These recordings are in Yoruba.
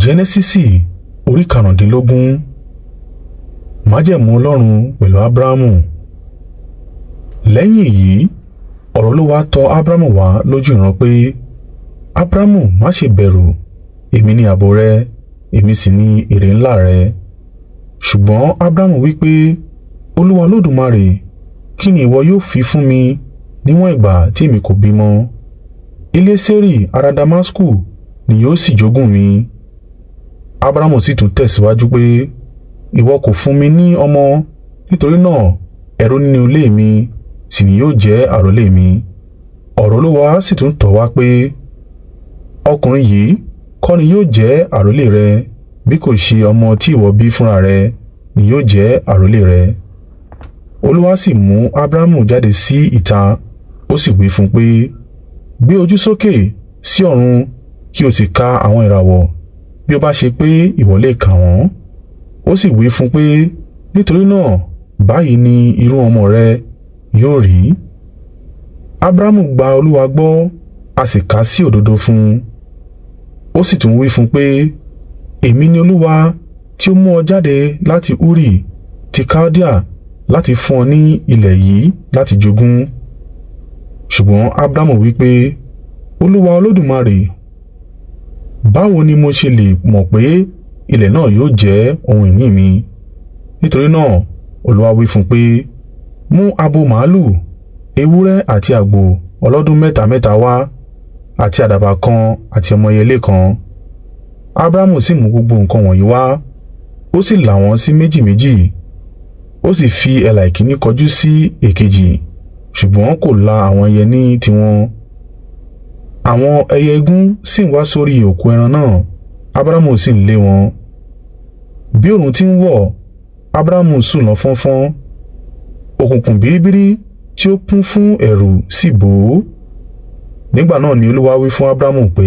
Jẹ́nẹ́sísì orí 15. Májẹ̀mú Ọlọ́run pẹ̀lú Abrahamu. Lẹ́yìn èyí, ọ̀rọ̀ Olúwa tọ̀ Abrahamu wá lójú ìran pé, “Abrahamu, má ṣe bẹ̀rù, èmi ni ààbò rẹ, èmi sì ni èrè ńlá rẹ.” Ṣùgbọ́n Abrahamu wí pé, “Olúwa Olódùmarè, kí ni ìwọ yóò fi fún mi níwọ̀n ìgbà tí èmi kò bímọ? Elieseri ará Damasku ni yóò sì jogún mi.” Abrahamu sì tún tẹ̀síwájú pé, “Ìwọ kò fún mi ní ọmọ, nítorí náà ẹrú nínú ilé mi sì ni yóò jẹ́ àrólé mi.” Ọ̀rọ̀ Olúwa sì tún tọ̀ wá pé, “Ọkùnrin yìí kọ́ ni yóò jẹ́ àrólé rẹ, bí kò ṣe ọmọ tí ìwọ bí fúnra rẹ ni yóò jẹ́ àrólé rẹ.” Olúwa sì mú Abrahamu jáde sí ìta, ó sì wí fún un pé, “Gbé ojú sókè sí ọ̀run kí o sì ka àwọn ìràwọ̀, bí ó bá ṣe pé ìwọ lè kà wọ́n.” Ó sì wí fún un pé, “Nítorí náà báyìí ni irú ọmọ rẹ yóò rí.” Abrahamu gba Olúwa gbọ́, a sì kà á sí òdodo fún un. Ó sì tún wí fún un pé, “Èmi ni Olúwa tí ó mú ọ jáde láti Uri ti Kaldea láti fún ọ ní ilẹ̀ yìí láti jogún.” Ṣùgbọ́n Abrahamu wí pé, “Olúwa Olódùmarè, báwo ni mo ṣe lè mọ̀ pé ilẹ̀ náà yóò jẹ́ ohun ìní mi?” Nítorí náà Olúwa wí fún un pé, “Mú abo màlúù, ewúrẹ́ àti àgbò ọlọ́dún mẹ́ta mẹ́ta wá, àti àdàbà kan àti ọmọ ẹyẹlé kan.” Abrahamu sì mú gbogbo nǹkan wọ̀nyí wá, ó sì là wọ́n sí méjì méjì, ó sì fi ẹ̀là ìkíní kọjú sí èkejì, ṣùgbọ́n kò la àwọn ẹyẹ ní tiwọn. Àwọn ẹyẹ igún sì ń wá sórí òkú ẹran náà, Abrahamu sì ń lé wọn. Bí oòrùn ti ń wọ̀, Abrahamu sùn lọ fọ́nfọ́n, òkùnkùn biribiri tí ó kún fún ẹ̀rù sì bò ó. Nígbà náà ni Olúwa wí fún Abrahamu pé,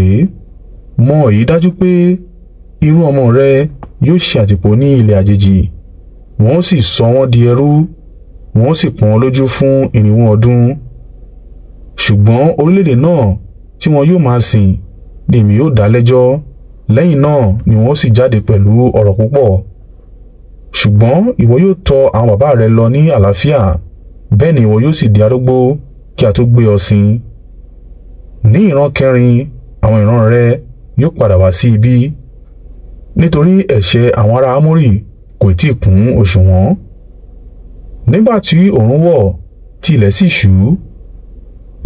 “Mọ èyí dájú pé irú ọmọ rẹ yóò ṣe àtìpó ní ilẹ̀ àjèjì, wọn ó sì sọ wọ́n di ẹrú, wọn ó sì pọ́n wọn lójú fún irinwó ọdún. Ṣùgbọ́n orílẹ̀-èdè náà tí wọn yóò máa sìn ni èmi ó dá lẹ́jọ́, lẹ́yìn náà ni wọn ó sì jáde pẹ̀lú ọrọ̀ púpọ̀. Ṣùgbọ́n ìwọ yóò tọ àwọn baba rẹ lọ ní àlàáfíà, bẹ́ẹ̀ ni ìwọ yóò sì di arúgbó kí a tó gbé ọ sin. Ní ìran kẹrin àwọn ìran rẹ yóò padà wá sí ibí, nítorí ẹ̀ṣẹ̀ àwọn ará Amori kò tí ì kún òsùwọ̀n.” Nígbà tí oòrùn wọ̀, tí ilẹ̀ sì ṣú,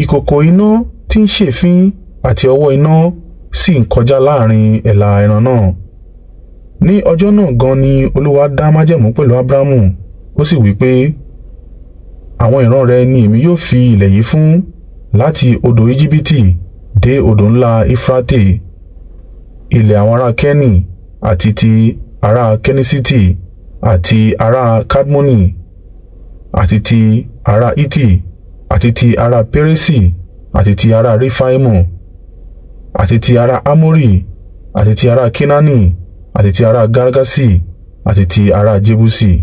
ìkùùkuu iná tí ń ṣèéfín àti ọ̀wọ́ iná sì ń kọjá láàrín ẹ̀là ẹran náà. Ní ọjọ́ náà gan an ni Olúwa dá májẹ̀mú pẹ̀lú Abrahamu, ó sì wí pé, “Àwọn ìran rẹ ni èmi yóò fi ilẹ̀ yìí fún, láti odò Ejibiti dé odò ńlá Eufurate, ilẹ̀ àwọn ará Keni àti ti ará Kenissiti àti ará Kadmoni àti ti ará Hiti àti ti ará Peresi àti ti ará Refaimu àti ti ará Amori àti ti ará Kenaani àti ti ará Girgaṣi àti ti ará Jebusi.